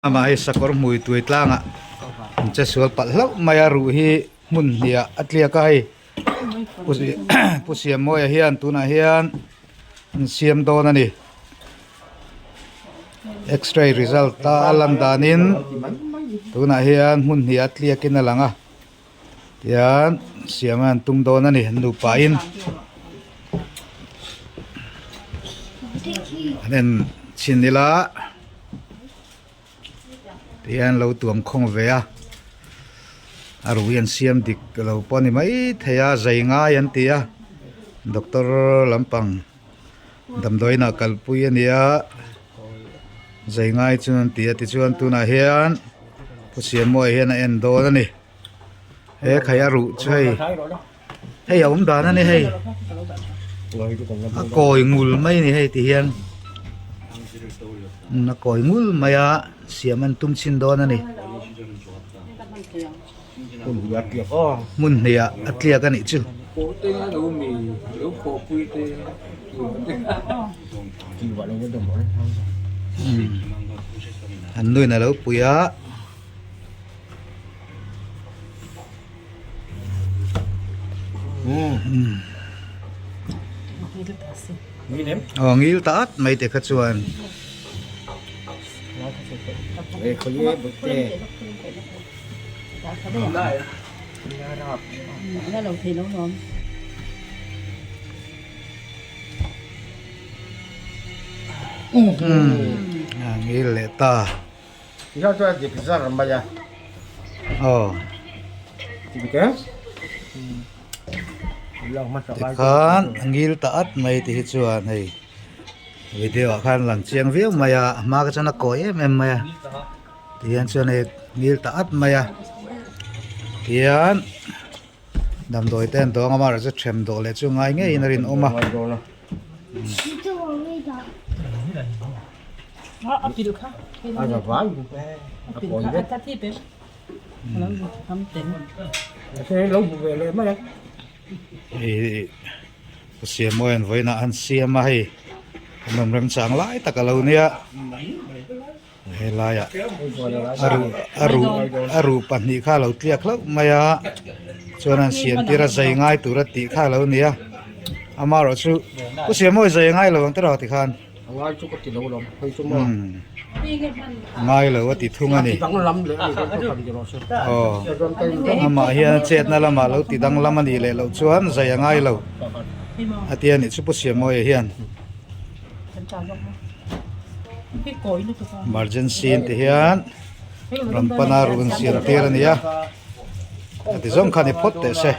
Amah hi sakawr hmui tuai tlangah an che sual palh hlauh mai a, ruh hi hmun hniah a tliak a hei Pu Siamawia hian tunah hian an siam dawn a ni. X-ray result a lan danin tunah hian hmun hniah a tliakin a lang a. Tihian siam a an tum dawn a ni an nupa in an en chhin ila tihian lo tuam khawng ve a a ruih an siam dik lo pawh a ni maithei a zai ngai an ti a doctor lampang damdawiin ah kalpui a ni a zai ngai chu an ti a tichuan tunah hian pu Siamawia hian a en dawn a ni. He khai a ruh chu hei hei a awm dan a ni hei a kawi ngul mai a ni hei ti hian a kawi ngul mai a siam an tum chhin dawn a ni hmun hnih ah a tliak a nih chu. An nuin a lo pui a. Aw ngil ta at mai te kha chuan. Ngil leh ta. Tihian chuan a dik zar mai a. Aw. Dik e. Tikhan a ngil ta at mai ti hi chuan hei video ah khan lang chiang viau mai a, a hma kha chuan a kawi em em mai a tihian chuan hei ngil ta at mai a tihian damdawi te an dawng a amaherawhchu chu them dawh leh chu ngai ngeiin a rinawm a. Hei Siamawi an vawiinah an siam a hei an awm remchang lai tak a lo nia helaiah a ruh a ruh a ruh pahnih kha a lo tliak hlauh mai a chuan an siam tir a zai ngai tur a tih kha a lo ni a amaherawhchu Pu Siamawi zai a ngai lo ang tiraw tikhan. A ngai chu ka ti lo lawm hei chu maw. Ngai lo a ti thung a ni. Aw amah hian a chetna lamah lo ti danglam a nih leh loh chuan zai a ngai lo a ti a nih chu Pu Siamawia hian. Emergency an ti hian rawn pana run siam tir a ni a a ti zawng kha ni phawt teh se.